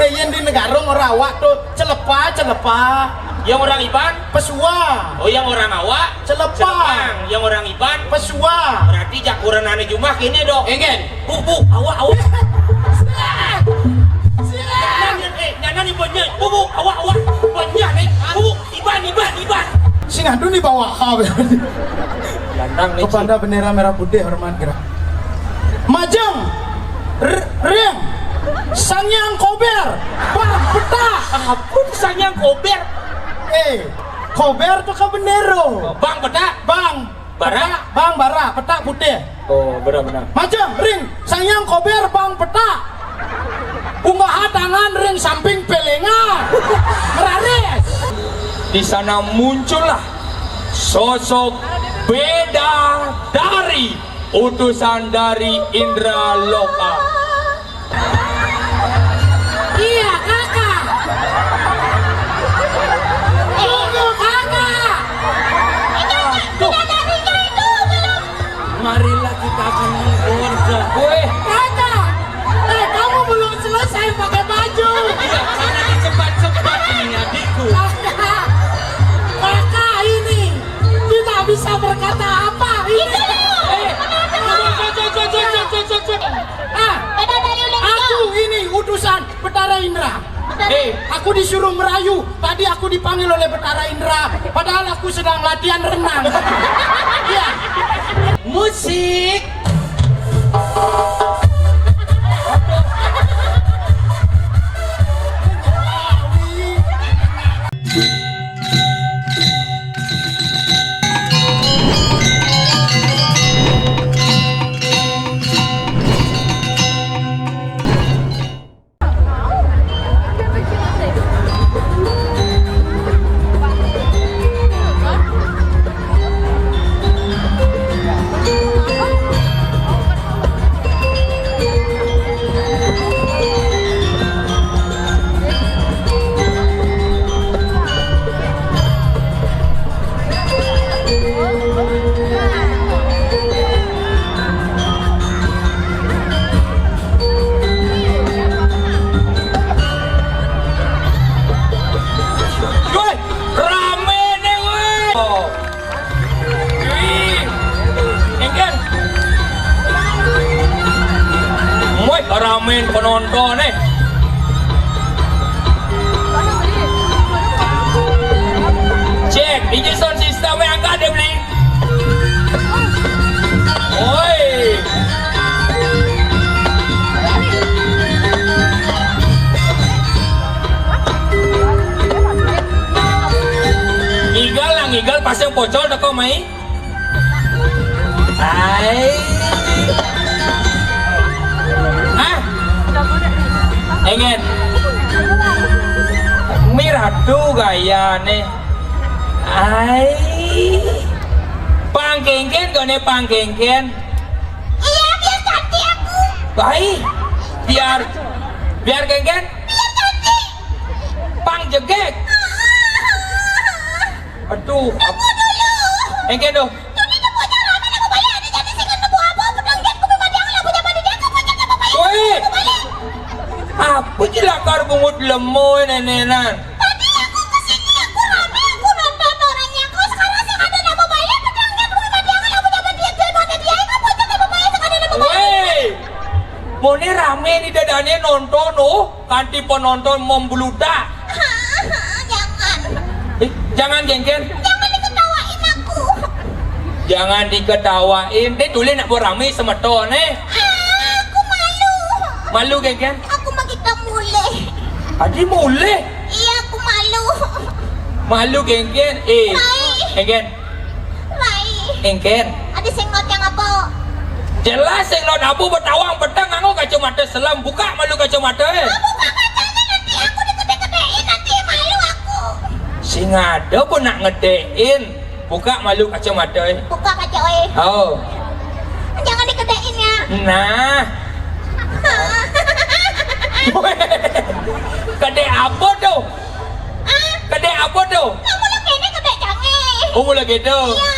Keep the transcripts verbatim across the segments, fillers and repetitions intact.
Yén di Negara ora awak to, celepa, celepa. Yang orang Iban? Pesua. Oh, yang orang awak? Celepa. Celepang. Yang orang Iban? Pesua. Berarti jakuran ané jumah kéné, Dok. Éngkén. Buk, buk, awak, awak. Siap. Siap. Nyanan, eh, nyanan ibannya. Buk, buk, awak, awak. Banyak, eh. Buk, buk, Iban, Iban, Iban. Sing anu nih bawa kabéh. Ganteng nih. Kepada bendera merah putih hormat gerak. Majeng. R-, ring. Sangyang Kober. Bang Peta. Apa tuh Sangyang Kober? Eh, Kober tuh ke bendera. Bang Peta. Bang. Bara? Peta, Bang Bara, Peta putih. Oh, benar-benar. Majeng, ring, Sangyang Kober, Bang Peta. Bungaha tangan, ring samping pelenga. Meraris. Di sana muncullah sosok beda dari utusan dari Indra Loka. Iya, Kakak. Tunggu, Kakak. Tuh. Marilah kita akan menggoda. Woi. Kakak. Eh, kamu belum selesai pakai baju. Iya, karena cepat-cepat nih adikku. Kakak. Kakak ini tidak bisa berkata apa ini. Eh, cocok, cocok, cocok, cocok, cocok. Ah, aku ini utusan Betara Indra. Eh. Aku disuruh merayu. Tadi aku dipanggil oleh Betara Indra. Padahal aku sedang latihan renang. Iya. Musik. Woi, ramé nih, woi. Oh. Wih. Éngkén. Woi, ramé penonton nih. Cek, D J sound system yang angkat deh, Bli. Woi. Ngigal lah, ngigal pas yang pocol teko mai. Hai. Hah? Éngkén. Miratu gaya nih. Ai. Pang kéngkén, koné pang kéngkén. Iya, biar cantik aku. Baik. Biar, biar kéngkén? Biar cantik. Pang jegég. Aduh, ap-, tunggu dulu. Éngkén tuh. Tadi tuh bocah ramé nang balik ada jadi sing nemu apa, apa dong, dia aku memang dia nggak punya mandi, dia nggak punya apa-apa. Woi. Apa cilakar bungut lemoy nenenan? Tadi aku ke sini, aku rame, aku nonton orangnya. Kok sekarang sih ada nama bayar, pedangnya, aku nggak dia, aku nggak punya dia, dia nonton dia, aku punya nama bayar, sekarang ada nama bayar. Woi, moné ramé nih dadané nonton, oh, kanti penonton membludak. Jangan. Eh, jangan, Kéngkén. Jangan diketawain aku. Jangan diketawain. Deh, tulis nak buat ramé semeton, eh. Ah, aku malu. Malu, Kéngkén? Aku mah kita mulih. Adi mulih? Iya, aku malu. Malu, Kéngkén? Eh, Rai. Kéngkén. Rai. Kéngkén. Ada sing not yang apa? Jelas sing not apa, betawang peteng nganggo kacamata selam. Buka malu kacamata, eh. Ah, buka kacanya, nanti aku dikete-ketein, nanti malu aku. Sing ada pun nak ngedein. Buka malu kacamata, eh. Buka kaca, oi. Oh. Jangan dikedein ya. Nah. Kedé apa tuh? Ah? Kedé apa tuh? Kamu lagi ini kedé canggih. Oh, mulai gitu. Iya.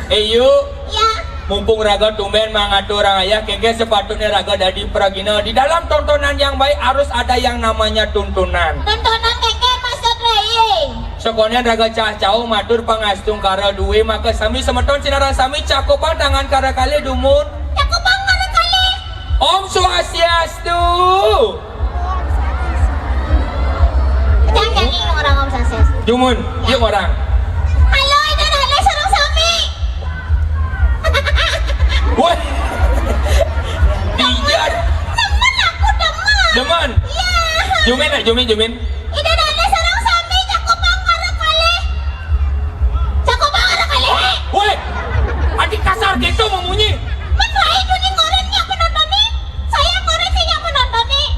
Eh, yuk. Iya. Mumpung raga tumben mangaturang ayah, kéngkén sepatutnya raga dadi pragina. Di dalam tontonan yang baik harus ada yang namanya tuntunan. Tuntunan kéngkén maksud rai? Sakonén raga cah-cau matur pangastungkara dué, maka sami semeton sinareng sami cakupang tangan kara kalih dumun. Cakupang kara kalih. Om Swastiastu. Jangan nyanyi orang Om Swastiastu. Dumun, yuk orang. Halo, Ida Dane sareng sami. Wah. Iya. Demen aku, demen. Demen. Iya. Jumin, nak, jumin, jumin. Ida Dane sareng sami cakupang kara kalih. Cakupang kara kalih. Woi. Adi kasar gitu memunyi. Men wae duni ngoren nyak penonton nih. Saya ngoren sih nyak penonton nih.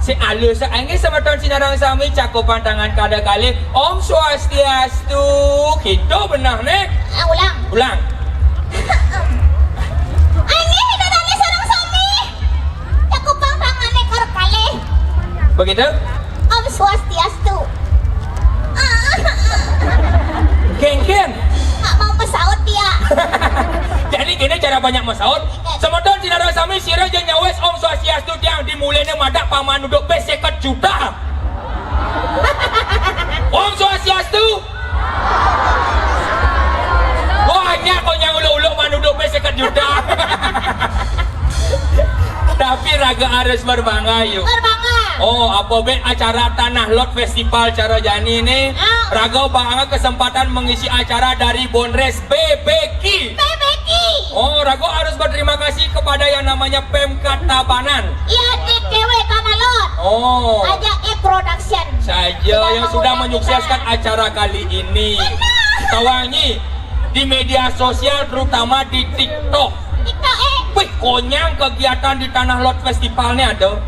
Si alus, inggih semeton sinareng sami cakupang tangan kara kalih. Om Swastiastu. Gitu benah nih. Ah, ulang. Ulang. Inggih Ida Dane sareng sami. Cakupang tangane kara kalih. Begitu? Om Swastiastu. Kéngkén. Nggak mau pesaut dia. Jadi gini cara banyak masaut. Semeton sinareng sami sira aja nyawis Om Swastiastu tiang dimulainya madak paman duduk pes seket juta. Om Swastiastu. Wah, nyak kok nyang uluk-uluk manuduk pes seket juta. Tapi raga harus berbangga yuk. Berbangga. Oh, apa bé acara Tanah Lot Festival cara jani nih? Ah. Raga bangga kesempatan mengisi acara dari Bonres B B Q. B B Q. Oh, raga harus berterima kasih kepada yang namanya Pemkab Tabanan. Iya, D K W Tanah Lot. Oh. Aja E Production. Saja yang sudah menyukseskan acara kali ini. Benar. Tawangi di media sosial, terutama di TikTok. TikTok, eh. Wih, konyang kegiatan di Tanah Lot Festival nih ada.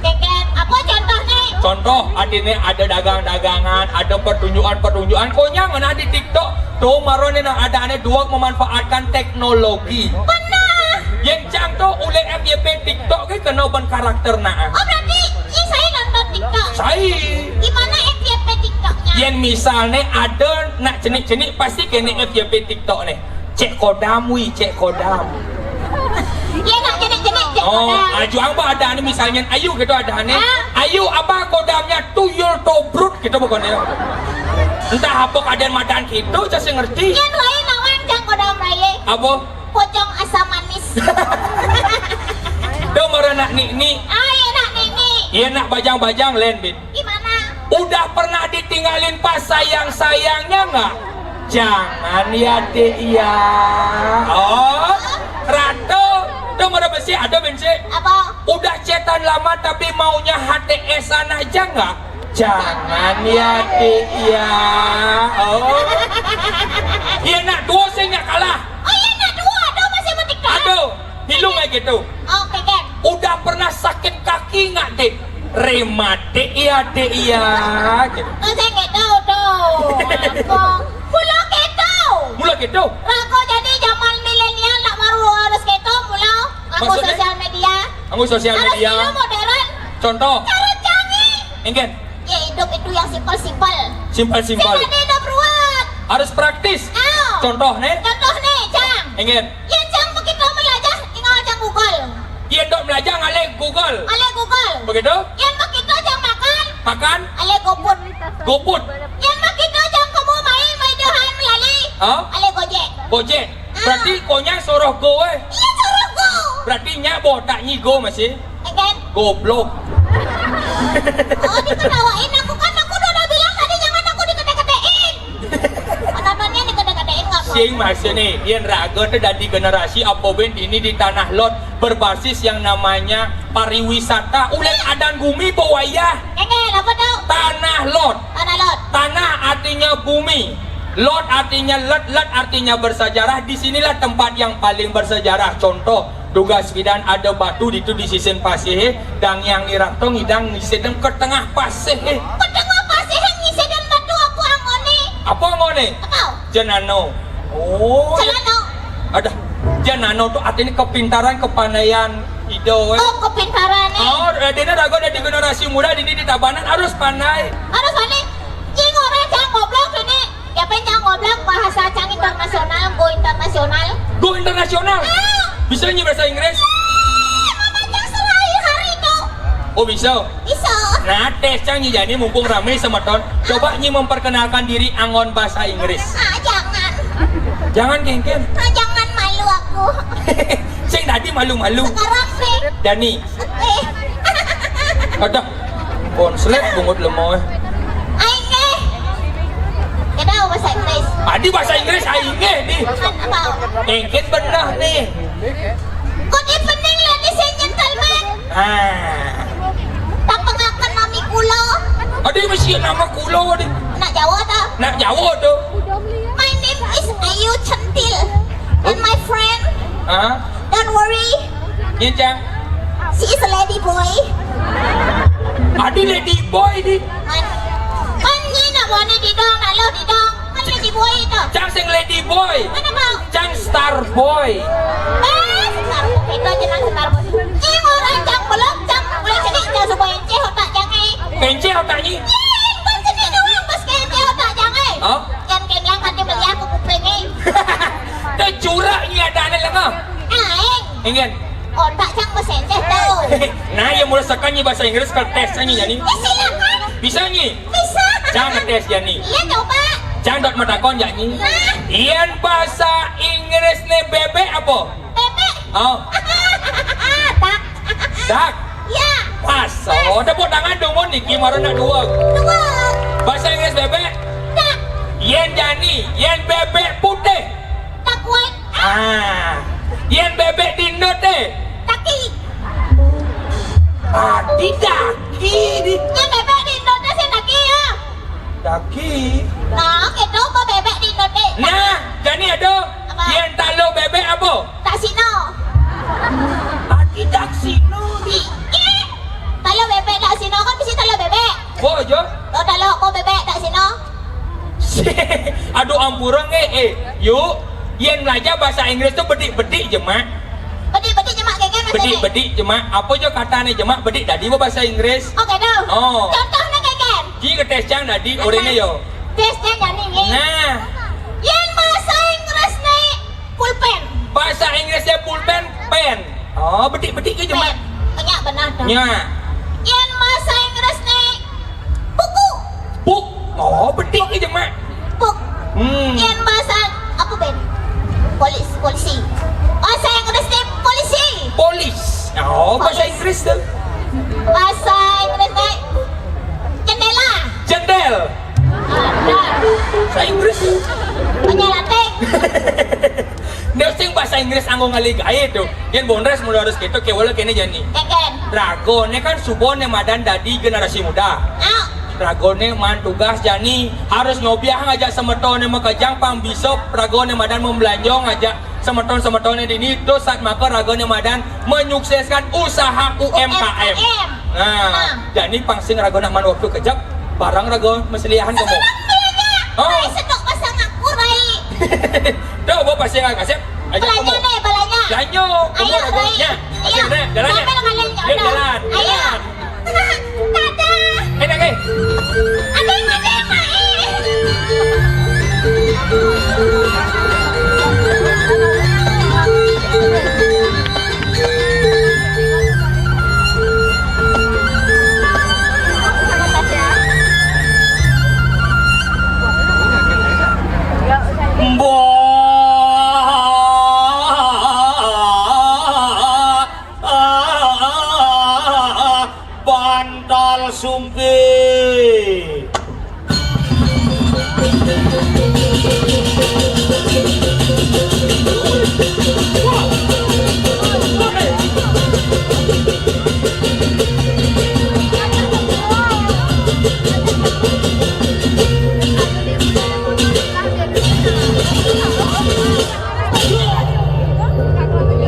Kéngkén, apa contohnya? Contoh, artinya ada dagang-dagangan, ada pertunjukan-pertunjukan, konyang mana di TikTok. Tuh, marone nah ada aneh dua memanfaatkan teknologi. Benar. Yang cang tuh oleh F Y P TikTok ke kena ban karakter nah. Oh, berarti ya saya nonton TikTok. Saya. Gimana F Y P TikToknya? Yang misalnya ada nak cenik-cenik pasti kena F Y P TikTok nih. Cek kodam wi, cek kodam. Iya nak cenik-cenik cek kodam. Oh, ajuang apa ada nih misalnya Ayu gitu ada nih. Ah. Ayu apa kodamnya tuyul tobrut gitu bukannya. Entah apa keadaan madan gitu, saya ngerti. Iya tuh ayo nawang cang kodam raya. Apa? Pocong asam manis. Tuh mara nak nik-nik. Ah, iya nak nik-nik. Iya nak bajang-bajang lain, Bin. Gimana? Udah pernah ditinggalin pas sayang-sayangnya nggak? Jangan ya, Dek, ya. Oh, Ratu. Tuh mara besi ada, Bin, sih. Apa? Udah cetan lama tapi maunya H T S-an aja nggak? Jangan ya, Dek, ya. Oh. Iya nak dua sing nggak kalah. Oh iya nak dua, aduh masih metik. Aduh, hilung aja gitu. Oke, Ken. Udah pernah sakit kaki nggak, Dek? Rematik ya, Dek, ya. Gitu. Oh, saya nggak tahu tuh. Apa? Mula gitu. Mula gitu. Lah kok jadi zaman milenial nak baru harus gitu, mula aku sosial media. Aku sosial media. Harus modern. Contoh. Cara canggih. Engken. Ya, hidup itu yang simpel-simpel. Simpel-simpel. Sing ada hidup ruwet. Harus praktis. Ayo. Contoh nih. Contoh nih, Cang. Engken. Ya, Cang begitu melajah, tinggal Cang Google. Iya, dok melajah ngalih Google. Ngalih Google. Begitu? Ya, begitu Cang makan. Makan. Ngalih GoFood. GoFood. Ya, begitu Cang kamu main, main Johan melali. Hah? Ngalih Gojek. Gojek. Ah. Berarti konya suruh go eh. Iya, suruh go. Berarti nyak botak nyi go masih. Again. Goblok. Oh, diketawain aku kan, aku udah bilang tadi jangan aku dikete-ketein. Penontonnya dikete-ketein nggak apa-apa. Sing maksudnya, yen raga tuh dari generasi apa ben ini di Tanah Lot berbasis yang namanya pariwisata. Ulen adan bumi bawayah. Again, apa tuh? Tanah Lot. Tanah Lot. Tanah artinya bumi. Lot artinya let, let artinya bersejarah. Di sinilah tempat yang paling bersejarah. Contoh, dugas pidan ada batu ditu di sisin pasih, dang yang nirah to ngidang ngisidem ke tengah pasih. Ke tengah pasih ngisidem batu apa angone? Apa angone? Apa? Jenano. Oh. Celano. Ada. Jenano tuh artinya kepintaran, kepandaian. Ido, eh. Oh, kepintaran nih. Oh, dene raga dari generasi muda dini di Tabanan harus pandai. Harus pandai. Ing ora cang goblok ini. Ya pen cang goblok bahasa cang internasional, go internasional. Go internasional. Bisa nyi bahasa Inggris? Mama cang sehari-hari tuh. Oh, bisa. Bisa. Nah, tes cang nyi jani mumpung rame semeton. Coba nyi memperkenalkan diri anggon bahasa Inggris. Ah, jangan. Jangan, kéngkén. Ah, jangan, malu aku. Sing tadi malu-malu. Sekarang sih. Dani. Eh. Aduh. Konslet bungut lemah. Aing gé. Kéda bahasa Inggris. Adi bahasa Inggris aing gé di. Kan apa? Kéngkén bener nih. Good evening, ladies and gentlemen. Ah. Tang pangaken nami kula. Adi masih nama kula di. Nak Jawa ta? Nak Jawa tuh. My name is Ayu Centil. And my friend, ah? Don't worry. Iya, Cang. She is a lady boy. Adi lady boy di. Man, man nyi nak boné didong, nak lo didong. Man lady boy itu. Cang sing lady boy. Mana mau? Cang star boy. Eh, star boy itu aja nang star boy. Cing orang cang belum cang. Mulai sini cang supaya encéh otak cang, eh. Encéh otak nyi. Iya, kan sini doang pas kayak encéh otak cang, eh. Oh? Kan kayak yang kata beli aku kuping, eh. Teu curak nyi ada ané lengah. Aing. Ingin. Otak cang mesenceh tuh. Nah, ya mulai sekarang nyi bahasa Inggris ke tes nyi jani. Ya, silakan. Bisa nyi? Bisa. Cang tes jani. Iya, coba. Cang dot matakon jani. Nah. Yén bahasa Inggris né bébék apa? Bébék. Oh. Dak. Dak. Ya. Pas. Oh, tepuk tangan dong, mun niki mara nak dua. Dua. Bahasa Inggris bébék? Dak. Yén jani, yén bébék putih. Dak white. Ah, yén bébék di Indo téh? Daki. Adi daki di. Yén bébék di Indo téh sih daki ya. Daki. Nah, gitu, apa bébék di Indo téh? Nah, jani aduh. Apa? Yén talu bébék apa? Daksina. Adi daksina di. Ih, ih. Talu bébék daksina kan bisa talu bébék. Oh, jo. Oh, talu kok bébék daksina. Aduh, ampura nggih, eh, yuk. Yén belajar bahasa Inggris tuh bedik-bedik jemak. Bedik-bedik jemak, kéngkén maksudnya? Bedik-bedik jemak. Apa jo katané jemak bedik tadi bahasa Inggris? Oké, dong. Oh. Contohnya kéngkén. Ji ngetes cang tadi, orangnya yo. Tes cang jani, nggih. Nah. Yén bahasa Inggris nih, pulpen. Bahasa Inggrisnya pulpen, pen. Oh, bedik-bedik ke jemak. Pen. Nya benar dong. Nya. Yén bahasa Inggris nih, buku. Buk. Oh, bedik ke jemak. Buk. Hmm. Yén bahasa apa, Ben? Polis, polisi. Bahasa Inggris nih polisi. Polis. Oh, bahasa Inggris tuh. Bahasa Inggris nih jendela. Jendel. Bahasa Inggris. Penyalating. Nih sing bahasa Inggris anggo ngali gaé tuh. Yén bondres mulai harus gitu, ké wala kéné jani. Kéngkén. Ragoné kan suboné madan dadi generasi muda. Ah. Ragoné man tugas jani harus nyobiah ngajak semetoné makejang pang bisa ragoné madan membelanjo ngajak semeton-semetoné dini terus saat maka ragoné madan menyukseskan usaha U M K M. U M K M. Nah, nah. Jani pang sing rago nak man waktu kejap barang rago meseliahan kamu. Sekarang belanja. Oh. Rai sedok pasang aku, Rai. Tuh, bawa pasang kasih. Ajak kamu. Belanja nih, belanja. Belanja. Ayo, Rai. Ya. Ayo, jalan ya. Sambil ngalian. Yuk, jalan. Ayo. Jalan. Dadah. Enak, eh? Ada yang, ada yang main. Mbah. Bantal sumping.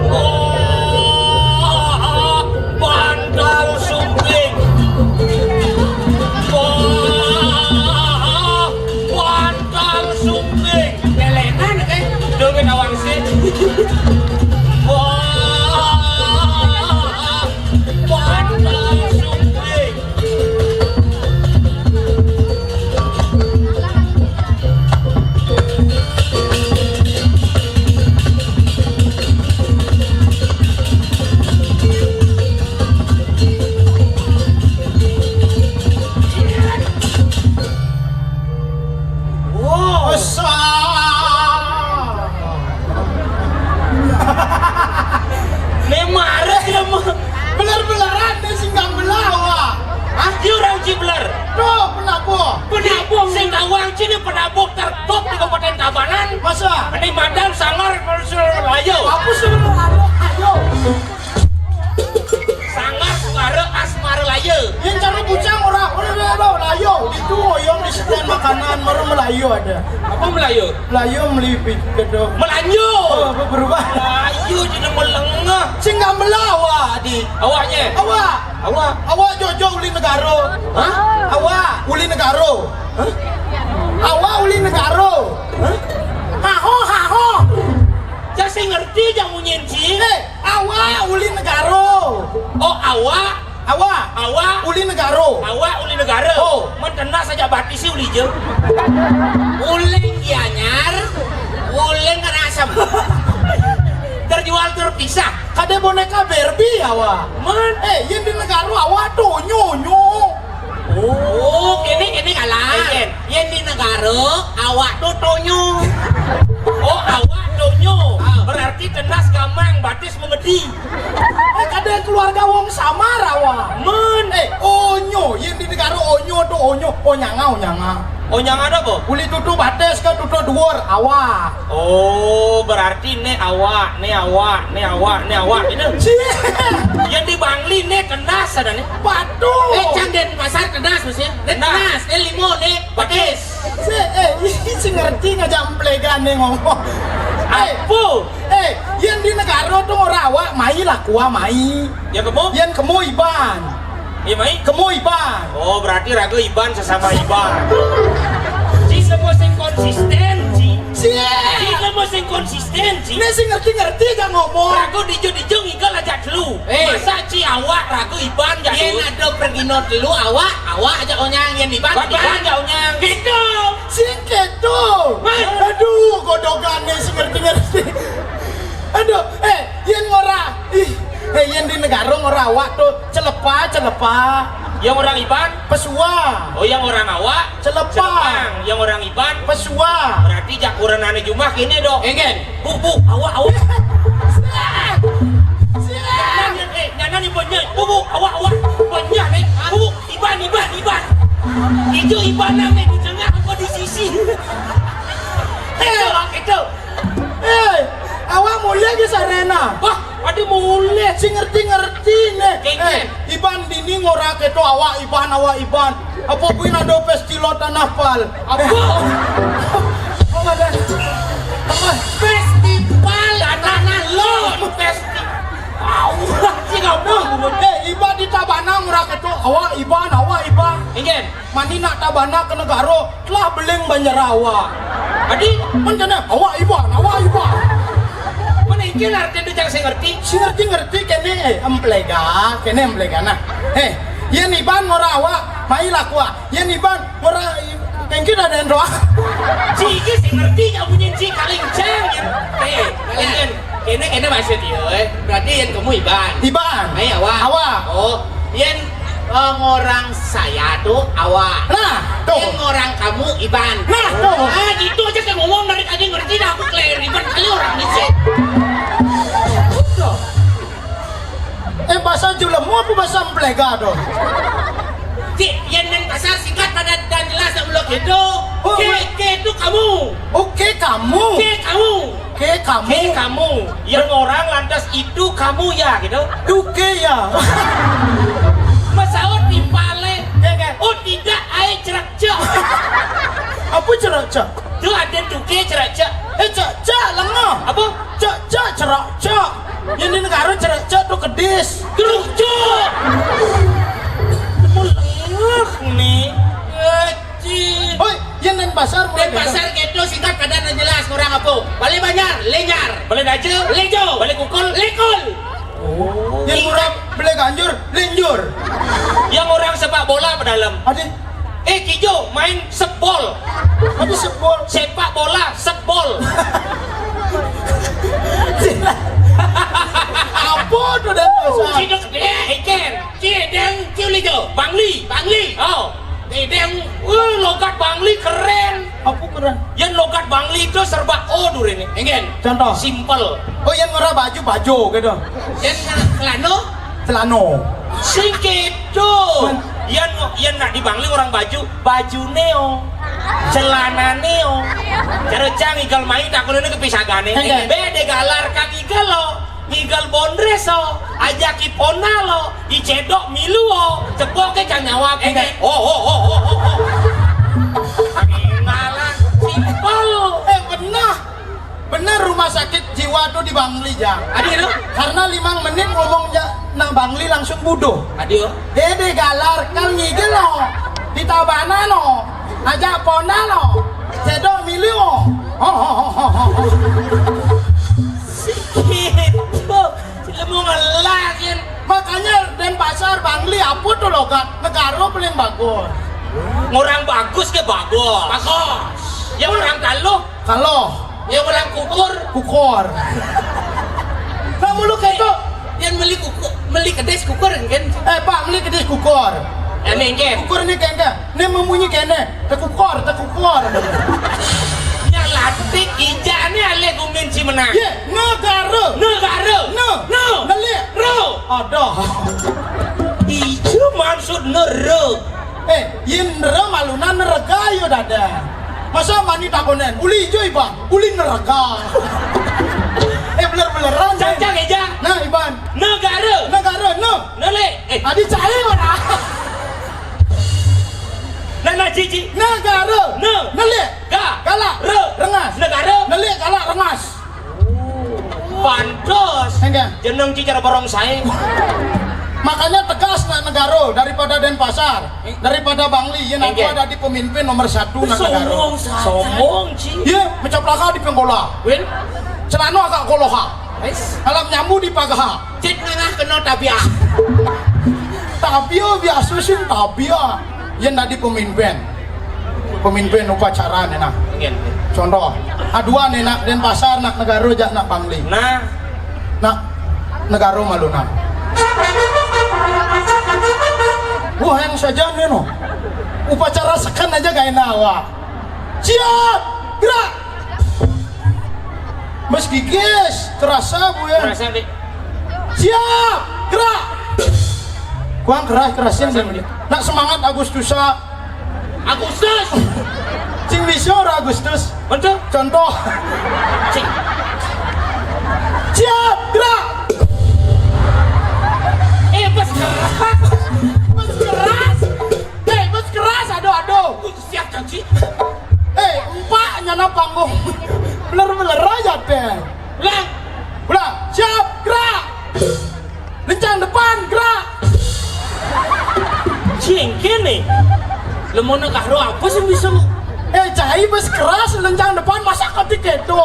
Wah, bantal sumping. Wah, bantal sumping. Lelengan, eh. Dongé nawang sih. Sini penabuh tertop di Kabupaten Tabanan. Masa? Ini madan Sanggar Melayu. Apa sih bener? Ayo, ayo. Sanggar Suara Asmara Laya. Yang cara bujang orang, orang, orang, orang Melayu. Itu yang di stand makanan, baru Melayu ada. Apa Melayu? Melayu melipit, gitu. Melanju. Oh, berubah. Melayu jadi melengah. Sehingga melawa, di. Awaknya? Awak. Awak. Awak jojo uli negara. Hah? Awak uli negara. Hah? Awak uli negara. Hah? Haho, haho. Jan sing ngerti jan munyin ci. Eh, awak uli negara. Oh, awak. Awak. Awak. Uli negara. Awak uli negara. Oh. Men tenas aja batis si uli je. Uling Gianyar, uling Karangasem. Terjual terpisah. Kada boneka Barbie awak. Men. Eh, yang di negara awak tuh nyo nyo. Oh, kene, kene kalah. Eh, Jen. Yen di negara, awak tu tonyo. Oh, awak tonyo. Ah. Berarti tenas gamang, batis mengedi. Eh, kada keluarga wong samar awak. Men. Eh, onyo, yen di negara onyo tu onyo, onyanga, onyanga. Onyanga ada apa? Uli tutu batis ke tutu duur, awak. Oh, berarti ne awak, ne awak, ne awak, ne awak, gitu. Cie. Yang di Bangli ne tenas ada ne. Waduh. Eh, cang Denpasar tenas mesti. Ne tenas, ne limo, ne batis. Si, eh, isi ngerti ngajak emplegan ne ngomong. Eh, apa? Eh, yang di negara tu orang awak, mai lah kua mai. Yang kamu? Yang kamu Iban. Iya, mai? Kamu Iban. Oh, berarti raga Iban sesama Iban. Ci semua sing konsisten, ci. Ci. Ci semua sing konsisten, ci. Ini sing ngerti-ngerti aja ngomong. Raga dijo-dijo ngigal aja telu. Eh. Masa ci awak raga Iban aja. Yen ada pergino telu awak, awak aja onyang, yen Iban, Iban aja onyang. Gitu. Sing gitu. Aduh, godogan nih sing ngerti-ngerti. Aduh, eh, yen ngora, ih, eh, yen di negara ngora awak tu celepa, celepa. Yang orang Iban? Pesua. Oh, yang orang awak? Celepa. Celepang. Yang orang Iban? Pesua. Berarti jakuran ane jumah kini dong. Engen. Bu, bu, awak, awak. Siap. Siap. Nana, eh, nana ni banyak. Bu, bu, awak, awak. Banyak ni. Bu, Iban, Iban, Iban. Itu Iban nang ni di tengah apa di sisi? Itu, itu. Eh, awak mulai ke sarena. Wah, ada mulai. Si ngerti-ngerti nih. Kengken. Eh, Iban dini ngora keto awak Iban, awak Iban. Apa buin ada festival tanah pal? Apa? Apa ada? Apa? Festival tanah lo. Festival. Awak si ngomong. Eh, Iban di Tabanan ngora keto awak Iban, awak Iban. Ingen. Mani nak Tabanan ke negara telah beling banjar awak. Adi, men kene awak Iban, awak Iban. Men iki artine cang sing ngerti. Sing ngerti-ngerti kene, eh, emplega, kene emplega nah. Eh, yen Iban ngora awak, mai lah kua. Yen Iban ngora kengki ada yang doa. Ci iki sing ngerti ya bunyi ci kaling cang. Eh, kalian. Kene, kene maksud dia, eh. Berarti yang kamu Iban. Iban. Mai awak. Awak. Oh, yang eh, ngorang saya tu awak. Nah, tu. Yang ngorang kamu Iban. Nah, tu. Ah, gitu aja kan ngomong dari tadi ngerti dah aku clear Iban kali orang ni sih. Eh, bahasa Julemu apa bahasa Emplega tu? Cik, yang main pasar singkat pada dan jelas tak belok itu. Oh, ke, ke itu kamu. Oke, kamu. Ke kamu. Ke kamu. Ke kamu. Yang orang lantas itu kamu ya gitu. Duke ya. Masaut di pale. Ya, kan? Oh, tidak, air cerak cek. Apa cerak cek? Tu ada duke cerak cek. Eh, cek cek lengah. Apa? Cek cek cerak cek. Yang di negara cerak cek tu kedis. Teruk cek. Mulai ni. Oi, yang Denpasar mulai Denpasar gitu singkat padat dan jelas kurang apa? Balik Banjar, Lenyar. Balik Daja, Lejo. Balik Kukul, Lekul. Oh. Yang murah beli ganjur, linjur. Yang orang sepak bola apa dalam? Ada. Eh, Kijo main sebol. Ada sebol. Sepak bola, sebol. Apa tu Denpasar? Ciduk, eh, ikan. Cideng, ciuli jo. Bangli. Bangli. Oh. Cideng, uh, logat Bangli keren. Apa keren? Yang logat Bangli itu serba O dulu ini. Enggak. Contoh. Simple. Oh, yang ngora baju, baju gitu. Yang celano? Celano. Sikit tu. Yang, yang nak di Bangli orang baju, baju neo. Celanane, oh. Cara cang igal mai takonane kepisagane. Oke. Be de galar kang igal lo. Ngigal bondres, oh. Aja ki pona lo. Dicedok milu, oh. Cepoke cang nyawab. Oke. Oh, oh, oh, oh, oh, oh. Malah simpel. Eh, bener. Bener rumah sakit jiwa tuh di Bangli, Jang. Adi lo? Karena limang menit ngomong ja, nak Bangli langsung buduh. Adi lo? Dede galar kan ngigel lo. Di tabana no. Aja pona lo. Cedo milih lo. Ho, ho, ho, ho, ho. Gitu. Lemu ngelak, Yen. Makanya Denpasar, Bangli, apa tuh logat? Negara paling bagus. Orang bagus ke bagus. Bagus. Ya orang kaluh. Kaluh. Ya orang kukur. Kukur. Kamu lu kayak tuh. Yang beli kukur, beli kedes kukur kan? Eh, Pak, beli kedes kukur. Ini kan. Kukur ini kayak enggak. Ini membunyi kene. Tekukor, tekukor. Ya latih ijane ale gumin si menang. Ye, negara. Negara. Ne. Ne. Nelik. Ro. Aduh. Ijo maksud nero. Eh, yen nero maluna nerega yo dada. Masa mani takonen, uli ijo Iban, uli nerega. Eh, beler-beleran. Cang, cang, eja. Nah, Iban. Negara. Negara, ne. Nelik. Eh. Adi cai ora. Nah, nah, cici. Negara. Ne. Nelik. Ga. Galak. Re. Rengas. Negara. Nelik, galak, rengas. Pantes. Enggak. Jeneng cici cara borong sae. Makanya tegas nak negara daripada Denpasar, daripada Bangli, ya nak ada di pemimpin nomor satu nak negara. Sombong, Ci. Iya, mencaplaka di penggola. Win. Celana agak koloha. Wis. Alam nyambu di pagaha. Cek nengah kena tabiah. Tabiah biasa sih tabiah. Yang tadi pemimpin. Pemimpin upacara nih nah. Nggih. Contoh, aduan nih nak Denpasar, nak negara, jak nak Bangli. Nah, nak negara maluna. Wah, yang saja nih no. Upacara seken aja gak enak wah. Siap, gerak. Mas gigis, kerasa bu ya. Kerasa, Dik. Siap, gerak. Kuang keras, kerasin. Kerasa, Dik. Nak semangat Agustusa. Agustus. Sing bisa ora Agustus? Betul. Contoh. Cik. Siap, gerak. Eh, bos keras. Bos keras. Eh, bos keras. Aduh, aduh. Siap, Cik. Eh, empat nyana panggung. Bener-bener aja deh. Ulang. Ulang. Siap, gerak. Lencang depan, gerak. Cengkene. Lemona kahro apa sih bisa? Eh, cai bes keras, lencang depan, masa ketik itu?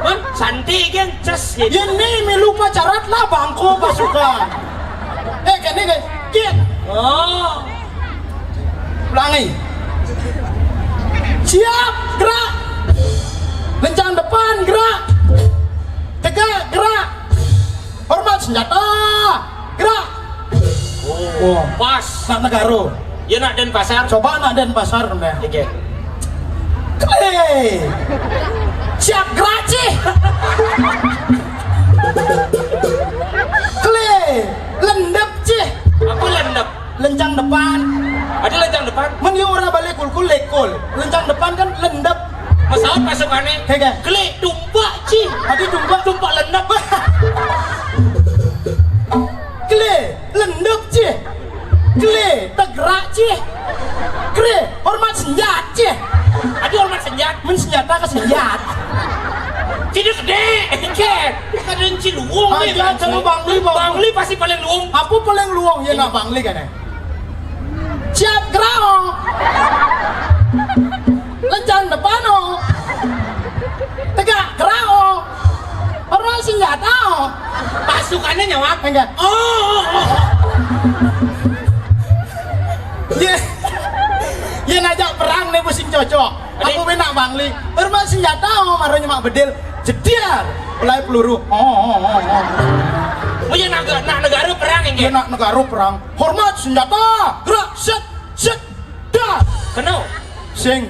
Hah? Santai kan, ces gitu. Ya nih, milu pacarat lah, bangko pasukan. Eh, kene kan, kit. Oh. Ulangi. Siap, gerak. Lencang depan, gerak. Tegak, gerak. Hormat senjata. Gerak. Oh, pas. Nak negara. Ya nak Denpasar. Coba nak Denpasar, Bang. Oke. Kle. Siap gerak, Cih. Kle. Lendep, Cih. Apa lendep? Lencang depan. Ada lencang depan? Men yo ora balik kulkul lekol. Lencang depan kan lendep. Pesawat pasukannya. Hege. Klik tumpak, Cih. Ada tumpak. Tumpak lendep. Kle, lendep, Cih. Kle, tegrak, Cih. Kre, hormat senjat, Cih. Ada hormat senjat. Men senjata ke senjat. Tidak gede. Oke. Kadang ciluwung. Aja nih, cara Bangli, Bang. Bangli pasti paling luwung. Apa paling luwung? Ya nak Bangli kan ya. Siap gerak, oh. Lencang depan, oh. Tegak gerak, oh. Hormat senjata, oh. Pasukannya nyawab. Enggak. Oh, oh, oh. Ye. Ye najak perang nih musim cocok. Aku nak Bangli. Hormat senjata, oh, marah nyemak bedil. Jediar. Pelai peluru. Oh, oh, oh, oh. Oh ya nak, nak negara perang ini. Ye nak negara perang. Hormat senjata. Gerak, set, set, das. Kena. Sing.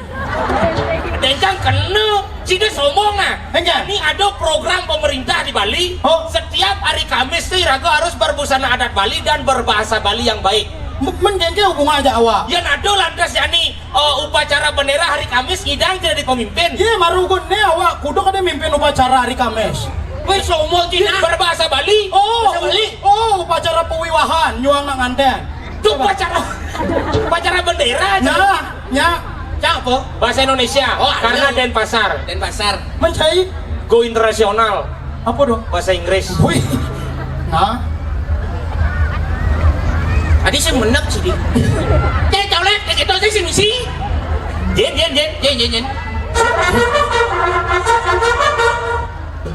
Dencang kena. Cina sombong nah. Enggak. Ini ada program pemerintah di Bali. Oh. Setiap hari Kamis tuh raga harus berbusana adat Bali dan berbahasa Bali yang baik. Men gengke hubungan aja awak. Ya nado lantas yani. Oh, upacara bendera hari Kamis, Idang jadi pemimpin. Iya, marugun nih awak kudu kada mimpin upacara hari Kamis. Wis somo Cina. Berbahasa Bali. Oh, bahasa Bali. Oh, upacara pewiwahan, nyuang nak nganten. Tuh upacara, upacara bendera. Nah, nya. Cak apa? Bahasa Indonesia. Oh, karena Denpasar. Denpasar. Mencai. Go internasional. Apa dong? Bahasa Inggris. Wih. Nah. Tadi saya menek sih. Cek colek, cek itu saya sih misi. Jen, jen, jen, jen, jen, jen.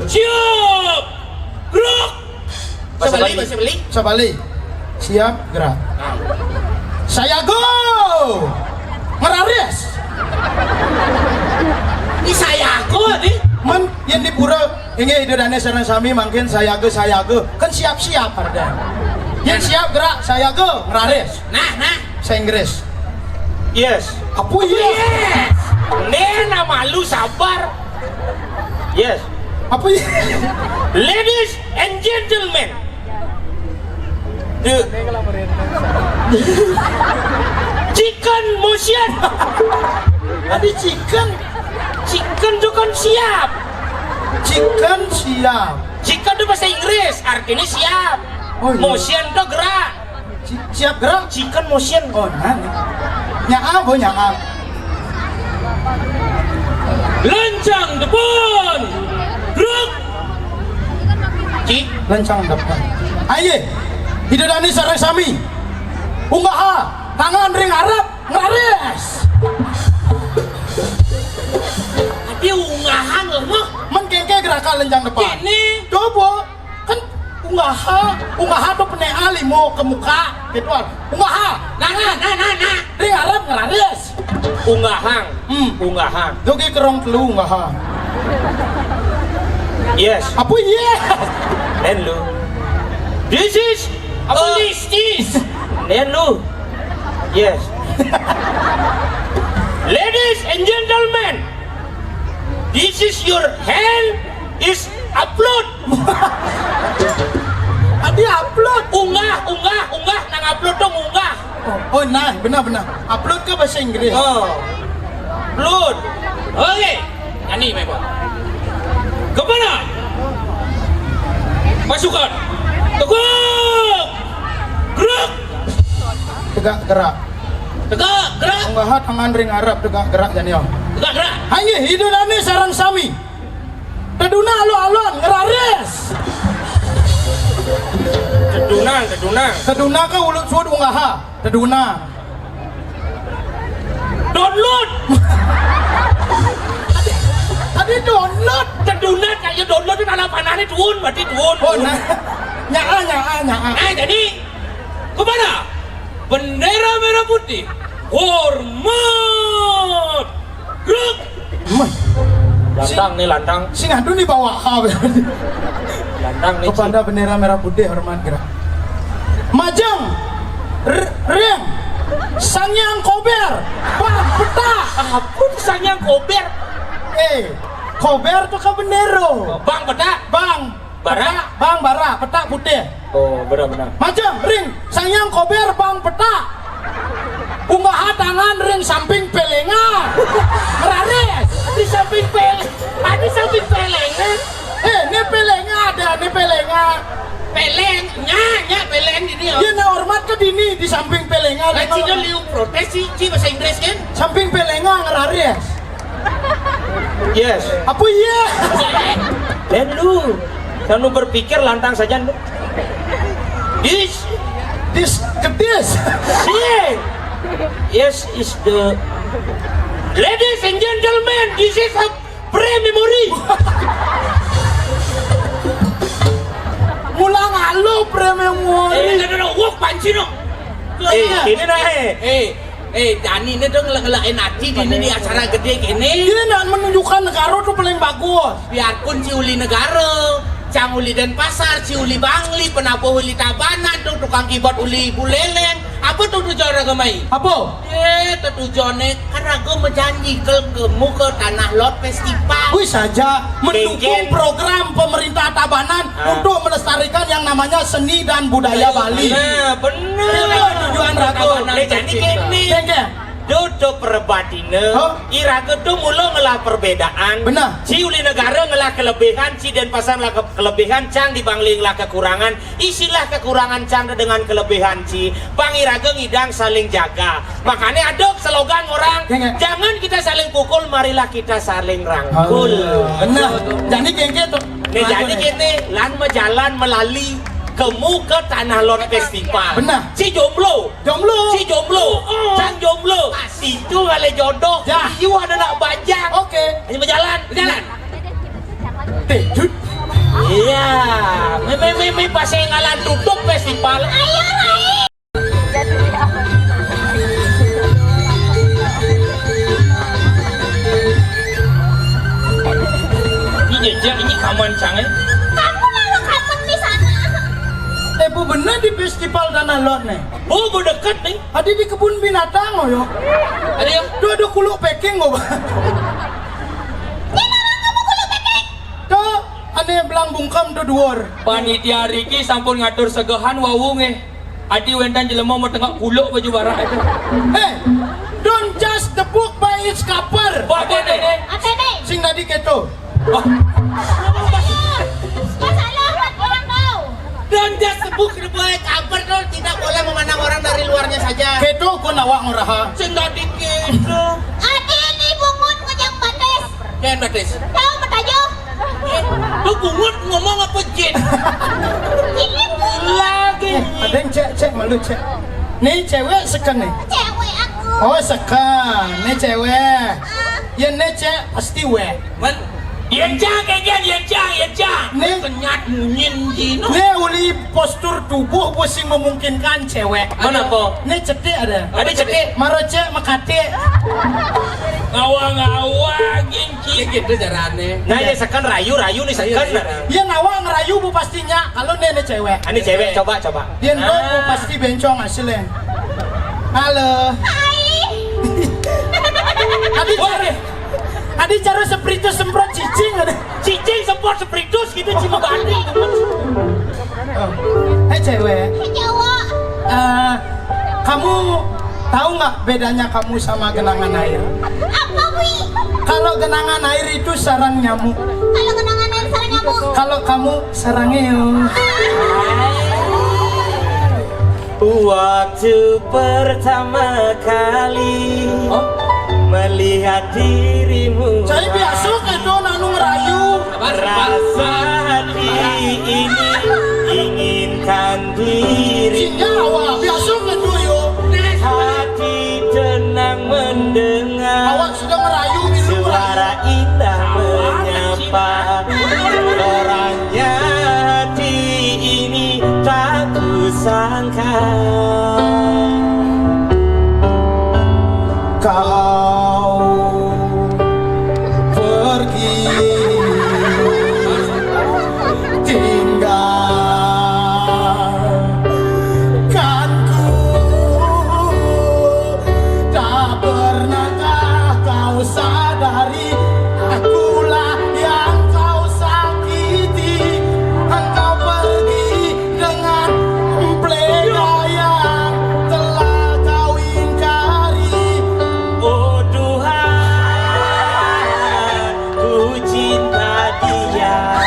Siap. Gerak. Bahasa Bali, bahasa Bali. Bahasa Bali. Siap, gerak. Sayago. Ngeraris. Ini sayago nih. Men, yang di pura, ini ide dane sareng sami mangkin sayago, sayago. Kan siap-siap ada. Yang siap gerak, sayago, ngeraris. Nah, nah. Saya Inggris. Yes. Apa yes? Yes. Nena malu sabar. Yes. Apa yes? Ladies and gentlemen, the chicken motion. Ada chicken. Chicken tu kan siap. Chicken siap. Chicken tu bahasa Inggris, artinya siap. Oh, iya. Motion tu gerak. Si-, siap gerak? Chicken motion. Oh, nah. Nya apa, nya apa? Lancang depan. Gerak. Ci. Lancang depan. Aye. Ida dani sareng sami. Unggaha. Tangan ring arep. Ngeraris. Adi unggahan lemah. Men kengke gerakan lancang depan. Ini. Coba. Kan unggaha, unggaha tu penea limo ke muka, gitu kan. Unggaha. Nah, nah, nah, nah, nah. Ring arep ngeraris. Unggahang. Hmm. Unggahang. Jogi kerong telu unggaha. Yes. Apa yes? Then lu. This is apa, oh, this is? Then lu. Yes. Ladies and gentlemen, this is your hand is upload. Adi upload. Unggah, unggah, unggah, nang upload dong unggah. Oh, oh, nah, benar, benar. Upload ke bahasa Inggris? Oh. Upload. Oke. Ani, Mebo. Kemana? Pasukan. Tegak. Gerak. Tegak, gerak. Tegak, gerak. Unggaha tangan ring arep, tegak gerak jani, oh. Tegak, gerak. Hanggih, ida dani sareng sami. Teduna alon-alon, ngeraris. Teduna, teduna. Teduna ke ulut suud unggaha. Teduna. Download. Tadi, tadi download. Teduna kaya download itu anak panahnya tuun, berarti tuun. Oh, nah. Nyaa, nyaa, nyaa. Nah, jadi, kemana? Bendera merah putih. Hormat. Gerak. Mah. Lantang nih, lantang. Sing anu nih bawa ha. Lantang nih. Kepada bendera merah putih hormat gerak. Majeng. R-, ring. Sangyang kober. Bang peta. Apa tuh sangyang kober? Eh, kober tuh ke bendera. Bang peta. Bang. Bara? Petak, bang, bara, petak putih. Oh, benar-benar. Majeng, ring, sangyang kober, bang, petak. Unggaha tangan ring samping pelengan. Ngeraris. Di samping pel-, di samping pelengan. Eh, ini pelengan ada, ini pelengan. Peleng, nya, nya peleng ini, oh. Iya, nah, hormat ke dini di samping pelengan. Lah, Cina liu protes sih, Ci, bahasa Inggris kan? Samping pelengan ngeraris. Yes. Apa iya? Dan lu, kalau berpikir lantang saja lu. This, this, kedis. Yes. Yes is the, ladies and gentlemen, this is a pre-memory. Mulang alu pre-memory. Eh, no, no, no, wok panci no. Eh, ini nah, eh. Eh, Eh, Dani ini dong ngelak-ngelakin hati di ini di acara gede gini. Ini nak menunjukkan negara tuh paling bagus. Biarpun si uli negara, cang uli Denpasar, si uli Bangli, penabuh uli Tabanan, tuh tukang keyboard uli Buleleng. Apa tuh tujuan raga mai? Apa? Eh, tuh tujuannya kan raga menjanji ke, ke muka tanah lot festival. Wih saja mendukung program pemerintah Tabanan untuk melestarikan yang namanya seni dan budaya Bali. Nah, bener. Itu tujuan raga. Nah, jadi gini. Geng, geng. Duh, duh, perebatina. Hah? Iraga to mula ngelah perbedaan. Beneh. Ci uli negara ngelah kelebihan, ci Denpasar ngelah ke-, kelebihan, cang di Bangli ngelah kekurangan. Isilah kekurangan cang dengan kelebihan ci. Pang iraga ngidang saling jaga. Makanya ada slogan orang, jangan kita saling pukul, marilah kita saling rangkul. Nah, jadi kengke to. Nih, jadi kene, lan majalan melali kemu ke Tanah Lot Festival. Beneh. Ci jomblo. Jomblo. Ci jomblo. Oh. Cang jomblo. Itu ngale jodoh. Ya. Iu ada nak bajang. Oke. Ayo berjalan, berjalan. Teh, jut. Iya, meme meme pas ngalan tutup festival. Ayo, Rai. Ini jejak, ini kaman cang, eh. Kamu lalu kapan di sana? Eh, bu, bener di festival Tanah Lot nih. Bu, bu deket nih. Adi di kebun binatang, oh, yo. Ada yang Tuh, ada kuluk peking, oh. Tuh, ane belang bungkem tuh duor. Panitia riki sampun ngatur segehan wau nggih. Adi wénten jelema matengak kuluk baju barak itu. Hey, don't judge the book by its cover. Apa nih? Apa nih? Sing tadi keto. Oh. Masalah, masalah buat orang kau. Don't judge the book by its cover, tuh tidak boleh memandang orang dari luarnya saja. Keto ko nawak ngoraha. Sing tadi keto. Adi ni bungut ngejang batis. Jangan batis. Tahu matajo. Tuh bungut ngomong apa jin? Ini bungut. Lagi. Eh, ada yang cek, cek malu cek. Nih cewek seken nih. Cewek aku. Oh, seken. Nih cewek. Ah. Ya nih cek pasti wek. Man, yen cang, yen, yen cang, yen cang. Nih. Kenyat munyin jino. Nih uli postur tubuh sing memungkinkan cewek. Mana po? Nih cetik ada. Ada cetik. Maro cek mekatik. Ngawa-ngawa gin. Gitu carane. Nah, ya seken rayu, rayu nih seken. Iya, iya. Ya, nawa ngerayu bu pastinya. Kalau nih, nih cewek. Ini cewek, coba, coba. Dia ndok bu pasti bencong hasilnya. Halo. Hai. Adi cara, adi cara spiritus semprot cicing ada. Cicing semprot spiritus gitu, cuma banding. Oh. Hei cewek. Hei cowok. Eh, kamu tahu nggak bedanya kamu sama genangan air? Apa, Wi? Kalau genangan air itu sarang nyamuk. Kalau genangan air sarang nyamuk. Kalau kamu sarang ngeong. Waktu pertama kali melihat dirimu. Saya biasa kedo nanu ngerayu. Rasa hati ini inginkan diri. Sinyal awak biasa kedo yo. Hati tenang mendengar. Awak sudah ngerayu minum suara indah menyapa. Orangnya hati ini tak kusangka. Kau pergi tinggalkanku, tak pernahkah kau sadari, akulah yang kau sakiti. Engkau pergi dengan pelegayan telah kau ingkari. Oh Tuhan, ku cinta dia,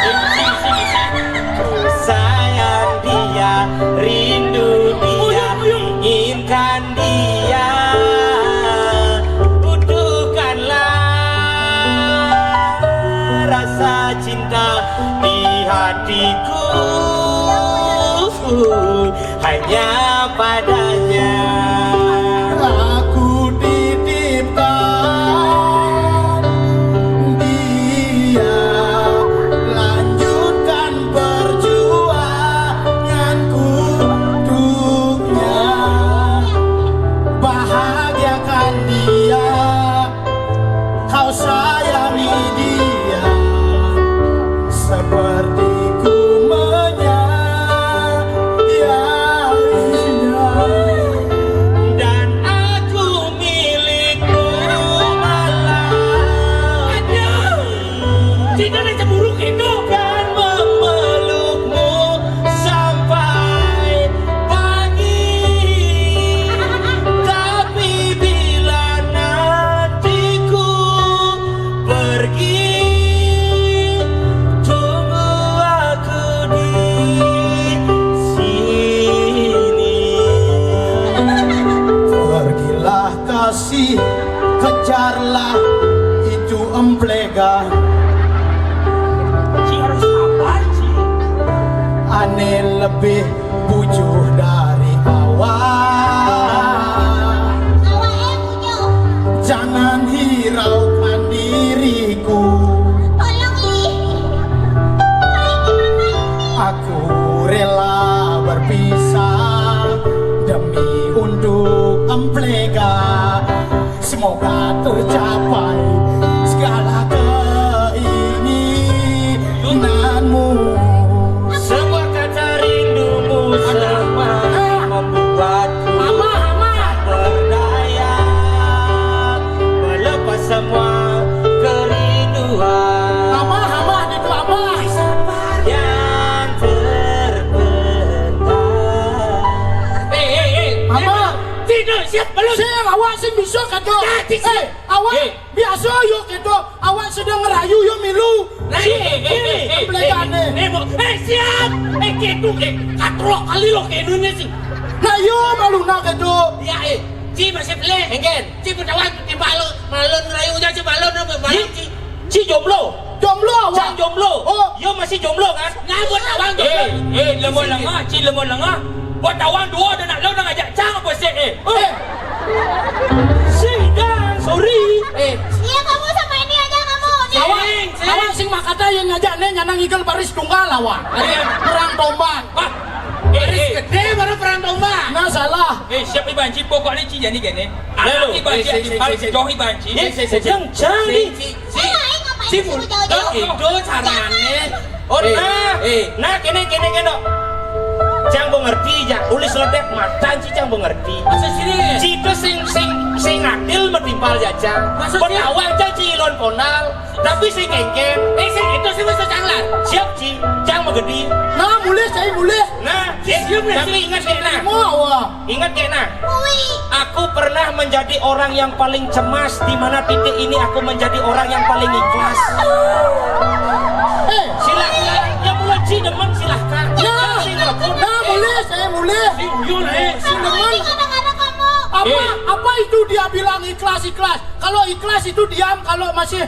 ku sayang dia, rindu dia, inginkan dia. Butuhkanlah rasa cinta di hatiku hanya padanya. Aku titipkan dia, lanjutkan perjuanganku untuknya. Bahagiakan dia. Kau sayangi dia seperti ku menyayangi. Si, kejarlah itu emplega. Ci harus sabar, Ci. Ane lebih pujuh dari awak. Awake pujuh. Jangan hiraukan diriku. Tolong, Li. Aku rela berpisah demi untuk emplega. Semoga tercapai segala keinginanmu. Semua kata rindumu selama membuatku tak berdaya melepas semua kerinduan. Amah, Amah, itu Amah. Yang terpendam. Eh, eh, eh. Amah. Tidak, siap, belum. Sing, awak sing bisa, kata. Eh, awak biasa, yo, kata. Awak sedang ngerayu, yo, milu. Nah, eh, eh, eh, eh, eh, eh, siap. Eh, kidung, eh, katrok kali lo ke Indonesia sih. Nah, yo, malu nak, kata. Ya, eh, ci masih boleh. Engken. Ci bertawan, ci malu, malu ngerayu aja, ci malu, malu, ci. Ci jomblo. Jomblo, awak. Cang jomblo. Oh. Yo masih jomblo, kan? Nah, buat awang jomblo. Eh, eh, lemah lengah, ci lemah lengah. Buat awang dua ada nak lo nak ajak cang apa sih, eh? Eh. Sing, dah, sorry. Eh. Iya, kamu sama ini aja kamu. Nih. Awak, sing, sing. Awak sing makata yang ngajak nih nyanang igel baris tunggal awak. Iya. Perang tombak. Wah. Eh, baris eh. Gede baru perang tombak. Nah, salah. Eh, siap ibanci, pokoknya ci jadi gini. Anak ibanci, eh, sing, sing, sing, sing. Jauh ibanci. Eh, sing, sing, sing. Jang, jang, sing, nih. Sing. Si, si muda itu carane. Oh, eh, nah, eh. Nah, kene, kene, kene. Cang mengerti, ya. Ulis ledek matan ci cang mengerti. Masa sini? Ci itu sing, sing, sing adil metimpal ya, cang. Maksudnya? Petawang cang ci ilon konal, tapi sing kengken. Eh, sing itu sih masa canglan. Siap, ci, cang mengerti. Nah, mulih, saya mulih. Nah, eh, tapi ingat, ya, nah. Mau, wah. Ingat gak, nah? Aku pernah menjadi orang yang paling cemas, di mana titik ini aku menjadi orang yang paling ikhlas. Eh, silahkan. Yang mulai ci demen, silahkan. Ya, nah, boleh, saya boleh. Si Uyun, eh. Si demen. Apa, eh, apa itu dia bilang ikhlas, ikhlas? Kalau ikhlas itu diam, kalau masih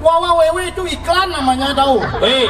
wawa wewe itu iklan namanya, tahu? Eh,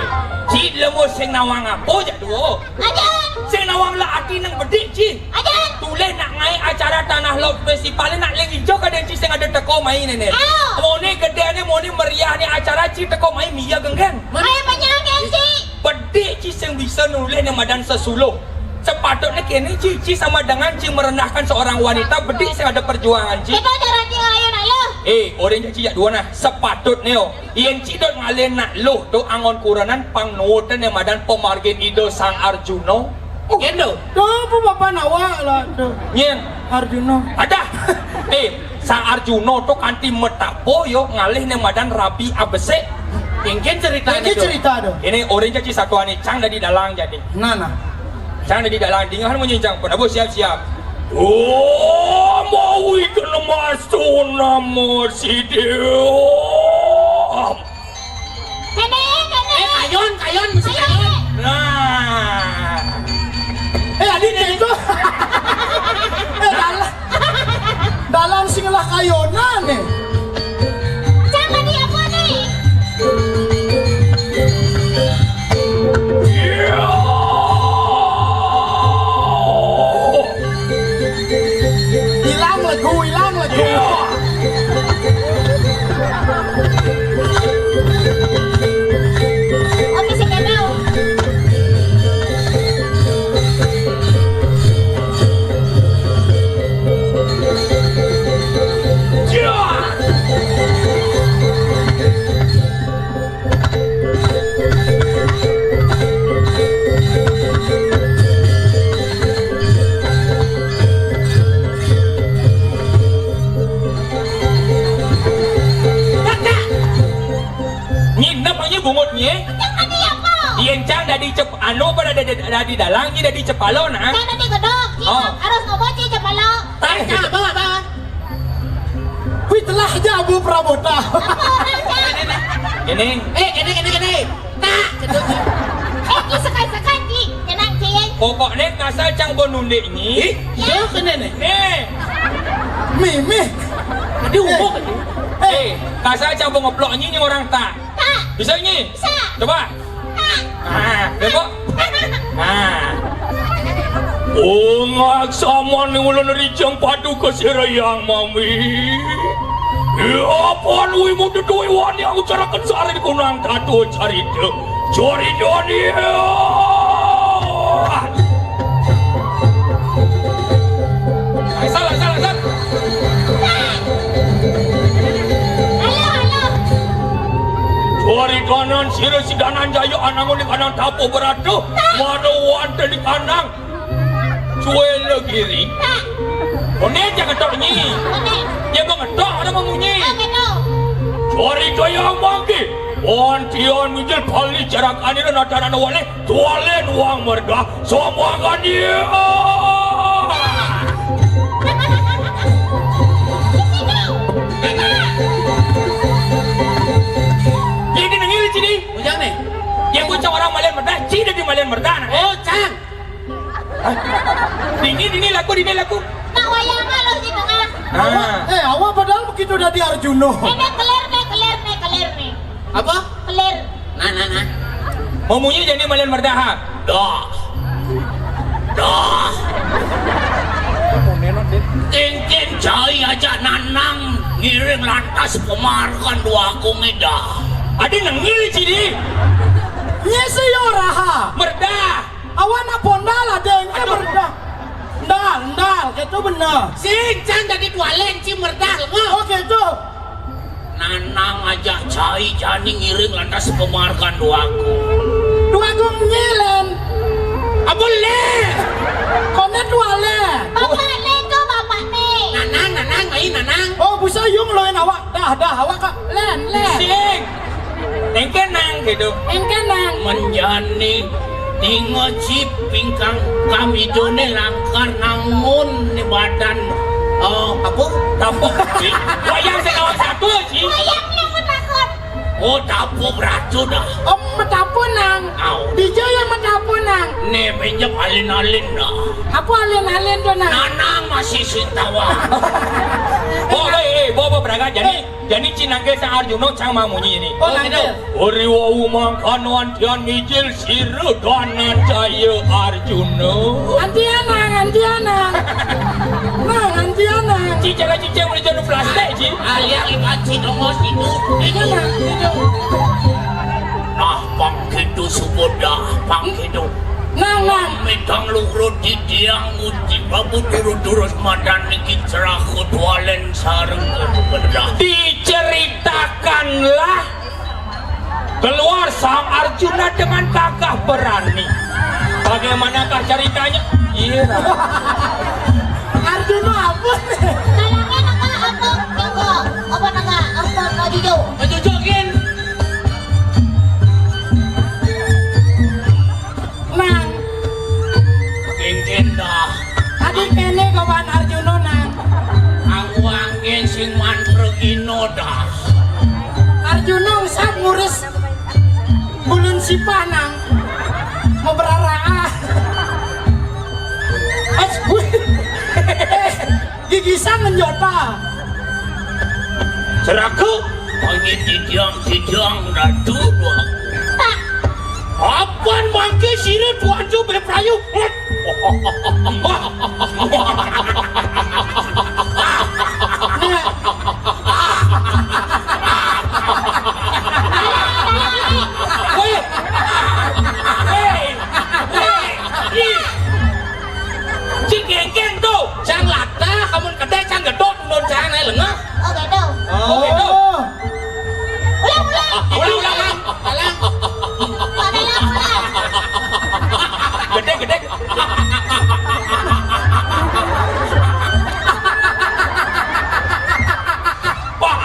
ci lemu sing nawang apa jak duo? Ajan. Sing nawang la ati nang bedik, ci. Ajan. Tulih nak ngai acara Tanah Laut Festival nak ling ijo kadang ci sing ada teko mai nene. Ayo. Mone gedene, mone meriahne acara ci teko mai mia genggeng. Ayo, panjang, ci. Bedik ci sing bisa nulih nang madan sesuluh. Sepatutnya kene ci, ci sama dengan ci merendahkan seorang wanita, bedik sing ada perjuangan ci. Kita cara ci ayo nak lo. Eh, orang ci jak dua nah. Sepatutnya, oh. Yen ci dot ngalih nak luh tu angon kurenan pang nuwutin yang madan pemargin Ida Sang Arjuna. Yen tu. Tu apa bapak awak lah tu? Nyen. Arjuna. Ada. Eh, Sang Arjuna tu kanti metapo yo ngalih yang madan rabi abesik. Mungkin cerita. Mungkin tu. Cerita tu. Ini orang caci satuan ni cang dari dalang jadi. Nah, nah. Cang dari dalang dingahan munyi cang pun. Abu siap-siap. Oh, mau ikan emas tu nama si dia. Kene, kene. Eh, kayon, kayon, mesti kayon. Nah. Eh, adi itu. Eh, dalam, dalam sing lah kayonan nih. Jangan diapa nih. Ilang lagu, ilang lagu. Oke, sing kenal. Nginep aja bungut nye. Yang tadi apa? Yen cang dadi cep-, anu apa dadi, dadi dalang nye dadi cepalo nah. Kan tadi gedok, ci. Oh. Harus ngobrol ci cepalo. Tah, cang, bawa, bawa. Wih, telah aja Abu Prabota. Ini. Eh, kene, kene, kene. Nah, gitu. Eh, ki sekai-sekai, ki. Nyenang, ci. Pokoknya ngasal cang bon nundik ni. Ih, iya, kene nih. Nih. Mimih. Diubuk. Eh, kasar campur ngeplok nyi, nyi orang tak. Tak. Bisa nyi? Bisa. Coba. Tak. Ah, bebok. Ah. Ungak saman ning ulun rijang padu ka sira yang mami. Ya, apa anu imu duduh iwan yang ucarakan sari kunang tatu carita. Carita ni. Asal, asal, asal. Halo, halo. Caritanan sira si Dananjaya anangun di kandang tapuh beratuh. Mana wonten di kandang. Cuelagiri. Oné aja ketok nyi. Oné. Ya bang ketok ada mamunyi. Oké, no. Carita yang mangke. Antian mijil pali jarak anira nataran wale. Tualen wang merda. Sombongan dia. Jadi nengil sini. Ujang nih. Ya gua cang orang malian merda. Cina di malian merda. Oh, cang. Dini, dini laku, dini laku. Nak wayang lo di tengah. Ah. Eh, awak padahal begitu dari Arjuna. Eh, nih, kelir nih, kelir nih, kelir nih. Apa? Kelir. Nah, nah, nah. Mamunyi jadi malian merdaha. Dah. Dah. Engken cai aja nanang ngiring lantas pemarkan dua kung ida. Adi nengil cini. Nyesi yo raha. Merdah. Awan nak pondal ada yang ke merdah. Ndal, ndal, gitu bener. Sing, cang jadi tualen, ci merdah, ngah. Oh, gitu. Nanang aja cai jani ngiring lantas pemarkan duaku. Duaku ngilen. Apa le? Kone tualen. Bapak le tuh, bapak le. Nanang, nanang, ai nanang. Oh, busa yung loin awak. Dah, dah, awak kak. Len, len. Sing. Engkenang gitu. Engkenang. Menjani ninga cip pingkang kami done langkar nangun ni badan. Oh, apa? Tapo. Wayang sing awak satu, ci. Wayang yang takut. Oh, tapo beratu dah. Om metapo nang. Au. Dija yang metapo nang. Ne menjep alin-alin dah. Apa alin-alin tuh nang? Nanang masih sintawa. Oh, eh, eh, bawa berangkat jadi. Jani cinangke Sang Arjuna cang mamunyi ini. Oh, nangke. Uri wau mangkana antian mijil sira Dananjaya Arjuna. Antian nang, antian nang. Nang, antian nang. Ci cara cicing boleh jadi plastik, ci. Alia ikan ci dongos itu. Iya, nang, itu. Nah, pang gitu suboda, pang gitu. Nang, nang. Medang luhur didiang uji babu turut-turut madan niki cerah kutualen sareng kutubedah. Diceritakanlah keluar Sang Arjuna dengan gagah berani. Bagaimanakah ceritanya? Iya. Arjuna apa nih? Dalangnya nengah apa? Nengah. Apa nengah? Apa nengah jujur? Ngejujukin. Nang. Kengken dah. Adi kene kawan Arjuna nang. Aku anggen sing mantra gino dah. Arjuna usap ngurus bulun sipah nang. Mau beraraah. As gue. Gigisan menjota. Ceraku. Panggil titiang, titiang, ratu, dua. Apan mangke sira tuanjo beprayu. Weh. Weh. Weh. Ih. Cing gengkeng tuh. Cang latah, kamun kedai cang gedok, nun cang naik lengah. Oh, gedok. Oh, gedok. Ulang, ulang. Ah, ulang, ulang, ulang. Ulang. Ulang, ulang. Gede, gede. Wah.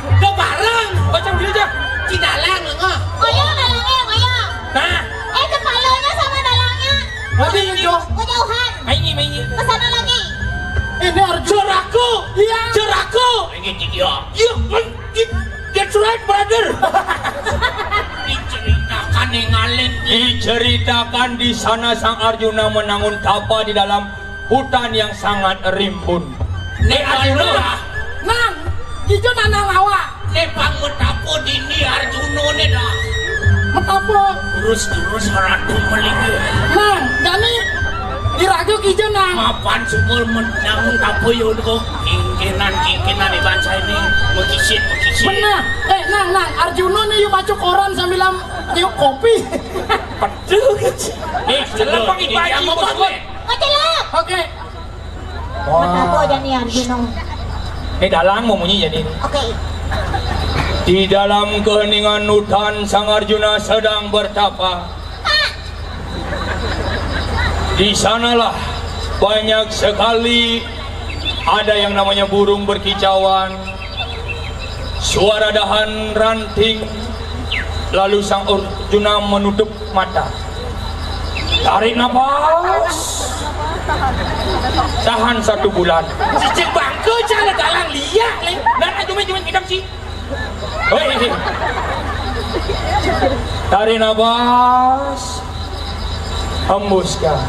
Udah bareng. Macam dia aja. Cidalang, lengah. Goyang, dalangnya, goyang. Nah. Eh, kepalanya sama dalangnya. Lagi, Jo. Kejauhan. Maingi, maingi. Ke sana lagi. Ini Arjuna. Jeraku. Iya. Jeraku. Ini dia. Iya, iya. That's right, brother. Diceritakan yang ngalin. Diceritakan di sana Sang Arjuna menangun tapa di dalam hutan yang sangat rimbun. Né Arjuna. Nang, Ki Juna nang awak. Né pang metapo dini Arjuna né dah. Metapo? Terus-terus ratu melingkar. Nang, jani diragu Ki Juna. Mapan sumul menang tapo yo kok. Kingkinan, kingkinan iban saya ini. Mekisit, mekisit. Benar. Eh, Nang, Nang, Arjuna né yuk baca koran sambil am yuk kopi. Betul. Eh, celep pang iban. Oke. Wah. Metapo jani Arjuna? Ini dalang mau munyi jani. Oke. Di dalam keheningan hutan, Sang Arjuna sedang bertapa. Di sanalah banyak sekali ada yang namanya burung berkicauan, suara dahan ranting, lalu Sang Arjuna menutup mata. Tarik napas. Tahan satu bulan. Cicing bangke cara dalang liak lé. Dan cuma-cuma ngidam sih. Hei. Tarik napas. Hembuskan.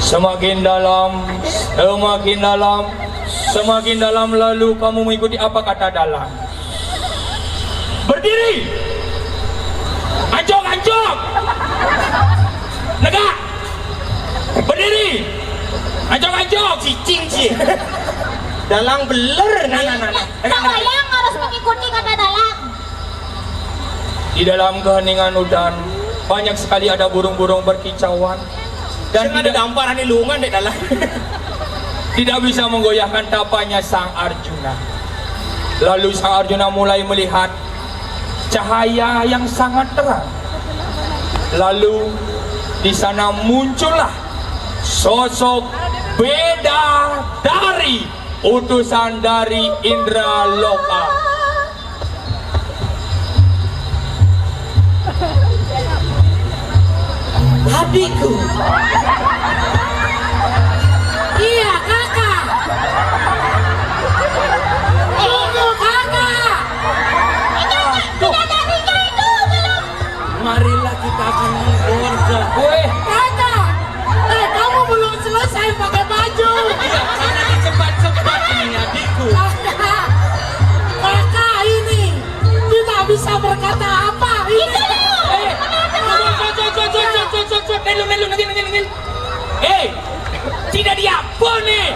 Semakin dalam, semakin dalam, semakin dalam, lalu kamu mengikuti apa kata dalang. Berdiri. Ancok, ancok. Negak. Berdiri. Ancok, ancok. Cicing, cicing. Dalang beler nih. Nah, nah, nah, nah. Negak, negak. Wayang harus mengikuti kata dalang. Di dalam keheningan hutan, banyak sekali ada burung-burung berkicauan. Dan tidak ada damparan di lungan dek dalang. Tidak bisa menggoyahkan tapanya Sang Arjuna. Lalu Sang Arjuna mulai melihat cahaya yang sangat terang. Lalu di sana muncullah sosok bidadari, utusan dari Indra Loka. Adikku. Iya, kakak. Tunggu, kakak. Marilah kita akan menggoda. Woi. Kakak. Eh, kamu belum selesai pakai baju. Iya, karena dicepat-cepat nih adikku. Kakak. Kakak ini. Tidak bisa berkata apa ini. Eh, cok, cok, cok, cok, cok, cok, cok, nelu, nelu, nengin, nengin, nengin. Eh, tidak diapa nih.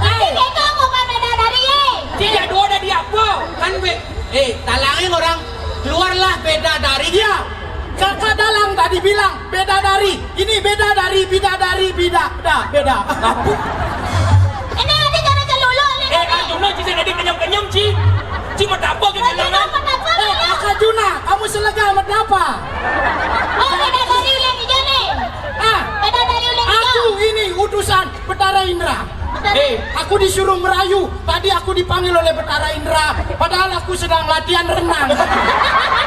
Eh, kita mau pada dari, eh. Tidak dua ada diapa. Kan be, eh, talangin orang, keluarlah beda dari dia. Kakak dalang tadi bilang beda dari. Ini beda dari bidadari, bida, beda, beda. Ini ada cara celuluk nih. Eh, Arjuna, ci, saya tadi kenyang-kenyang, ci. Ci, mau apa ke kenyang? Eh, Kakak Juna, kamu selega mau apa? Oh, beda dari yang hijau nih. Ah, beda dari yang hijau. Aku ini utusan Betara Indra. Eh, aku disuruh merayu. Tadi aku dipanggil oleh Betara Indra. Padahal aku sedang latihan renang.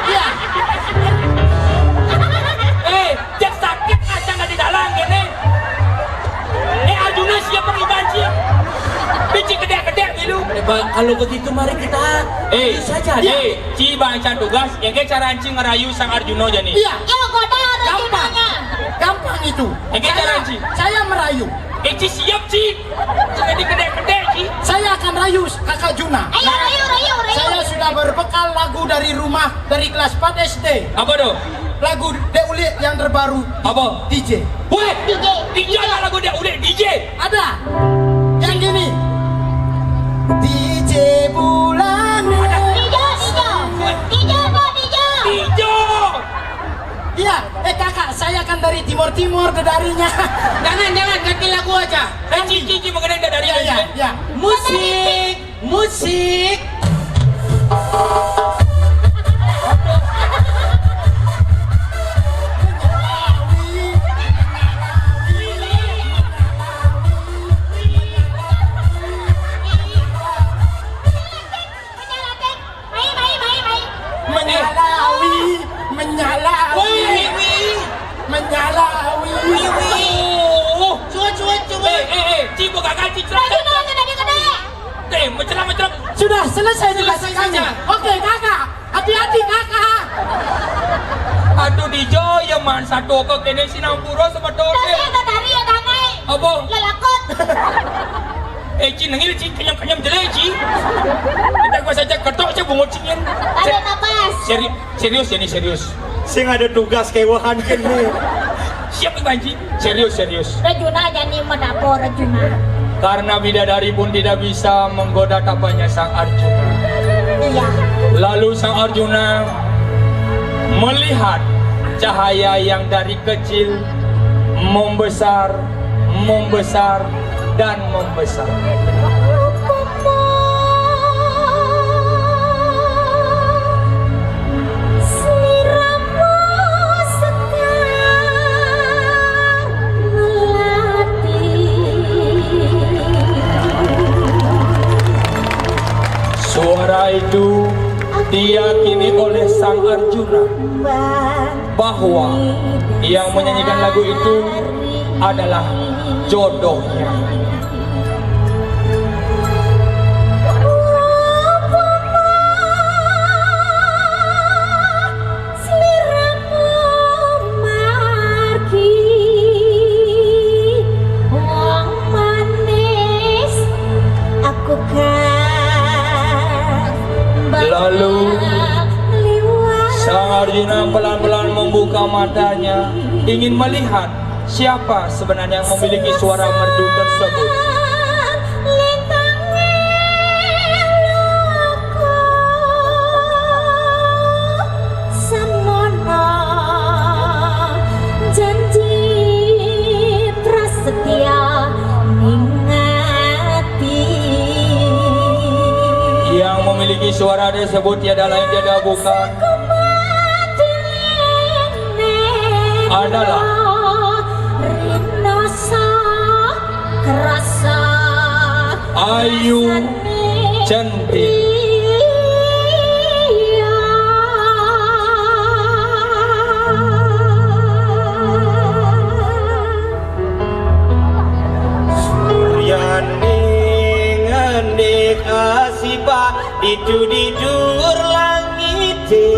Iya. Eh, cek sakit aja nggak di dalam gini. Eh, Arjuna siap pakai banci. Biji gede-gede gitu. Eh, kalau begitu mari kita eh saja. Eh, ci baca tugas, yang kayak cara anci ngerayu Sang Arjuna aja nih. Iya. Yo, goda Arjuna. Gampang. Gampang itu. Yang kayak cara anci. Saya merayu. Eh, ci siap, ci. Sudah digede-gede, ci. Saya akan rayu Kakak Juna. Ayo, rayu, rayu, rayu. Saya sudah berbekal lagu dari rumah, dari kelas empat S D. Apa tuh? Lagu Dek Ulik yang terbaru. Apa? D J. Weh, D J. D J ada lagu Dek Ulik D J. Ada. Yang gini. D J Bulan. D J, D J. D J apa, D J? D J. Iya, eh kakak, saya kan dari timur-timur dedarinya. Jangan, jangan, ganti lagu aja. Eh, cici, cici, mengenai dari iya, iya, iya. Musik, musik. Menyalawi, menyalawi, menyalawi. Cuek, cuek, cuek. Eh, eh, eh, cibuk gagal, cicrek. Lagi dong, gede, gede. Eh, mencelam, mencelam. Sudah selesai tugas kami. Oke, kakak. Hati-hati, kakak. Aduh, dijo, ya man, satu ke kene sinampura sama toke. Tapi ada tari ya, damai. Apa? Lelakot. Eh, Ci, nengil, Ci, kenyam-kenyam jelek, Ci. Kita gua saja ketok, Ci, bungut, Ci, nyen. Tarik napas. Seri-, serius, ya, nih, serius. Sing ada tugas kewahan kene. Siap, Ibu Haji. Serius, serius. Rejuna jadi medapo, Rejuna. Karena bidadari pun tidak bisa menggoda tapanya Sang Arjuna. Iya. Lalu Sang Arjuna melihat cahaya yang dari kecil membesar, membesar, dan membesar. Suara itu diyakini oleh Sang Arjuna bahwa yang menyanyikan lagu itu adalah jodohnya. Lalu Sang Arjuna pelan-pelan membuka matanya, ingin melihat siapa sebenarnya yang memiliki suara merdu tersebut. Yang memiliki suara tersebut tiada lain, tiada bukan, adalah Ayu Cantik. Suryaning ngendika sipa ditu di dhuwur langite,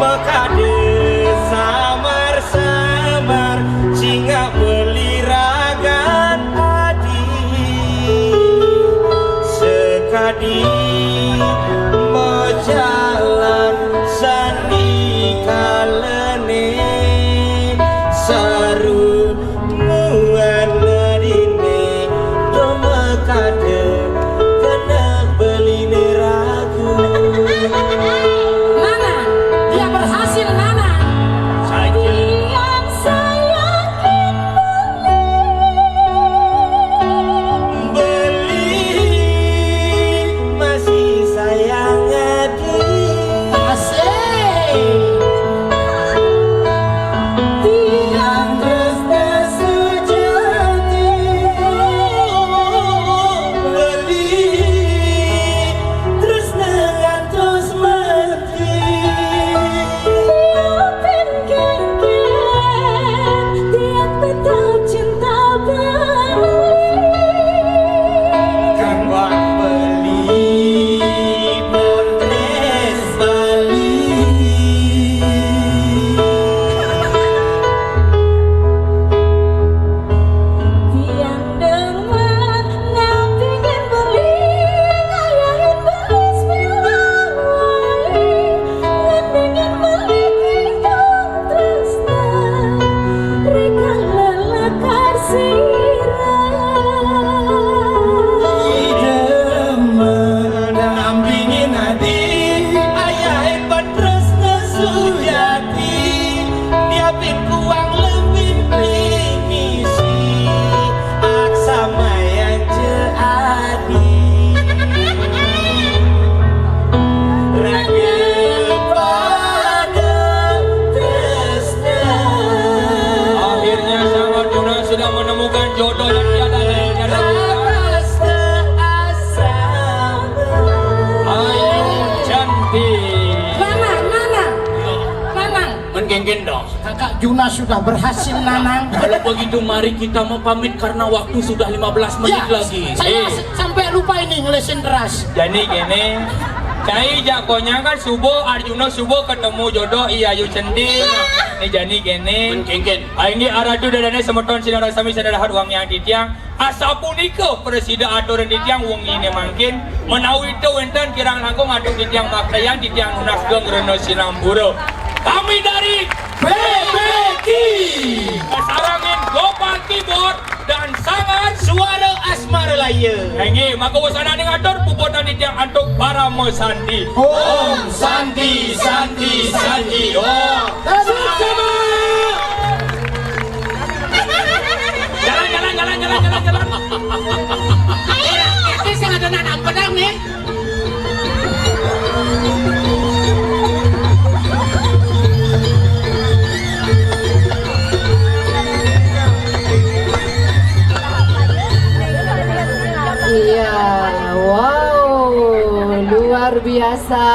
makade samar-samar cingak beli ragan adi. Sekadi majalan sandi kalene saru Muan nadine do makade kena beline ragu. Nana, dia berhasil, Nana. Saja. Yang saya yakin beli, masih sayang. Asik. Tiang tresna sejati. Beli tresna ngantos mati. Tiang tetap cinta beli. Kang Bang beli. Bali. Tiang demen ngandingin beli, ngayahin beli sebelah wali, ngandingin beli kidung tresna, rikala lakar sira. Demen ngandingin adi, ayahin Tresna sujati, nyiapin uang lebih misi, aksa mayang je adi. Raga pada tresna. Akhirnya Sang Arjuna sudah menemukan jodoh yang tiada lain tiada bukan. Ayu Cantik. Nana, Nana, Nana. Men genggen dong. Kakak Juna sudah berhasil, Nanang. Kalau begitu, mari kita mau pamit karena waktu sudah lima belas menit lagi. Saya sampai lupa ini ngelesin teras. Jadi gini, cai jagonya kan subuh, Arjuna subuh ketemu jodoh, iya, Ayu Cantik. Jani kéné. Mén kénkén. Inggih aratu dadané semeton sinareng sami sing dahat wangiang titiang. Asapunika prasida aturan titiang wengine mangkin, menawi ta wénten kirang langkung antuk titiang maktayang, titiang nunas geng rena sinampura. Kami dari B B Q. Sarengin Gopal Keyboard dan Sanggar Suara Asmara Laya. Inggih, maka wasananing atur puputang titiang antuk Parama Santi. Om Santi, Santi, Santi, Om. Jalan, jalan, jalan, jalan, jalan, jalan. Ayo, rakyatnya sing ada nanam pedang nih. Iya, wow, luar biasa.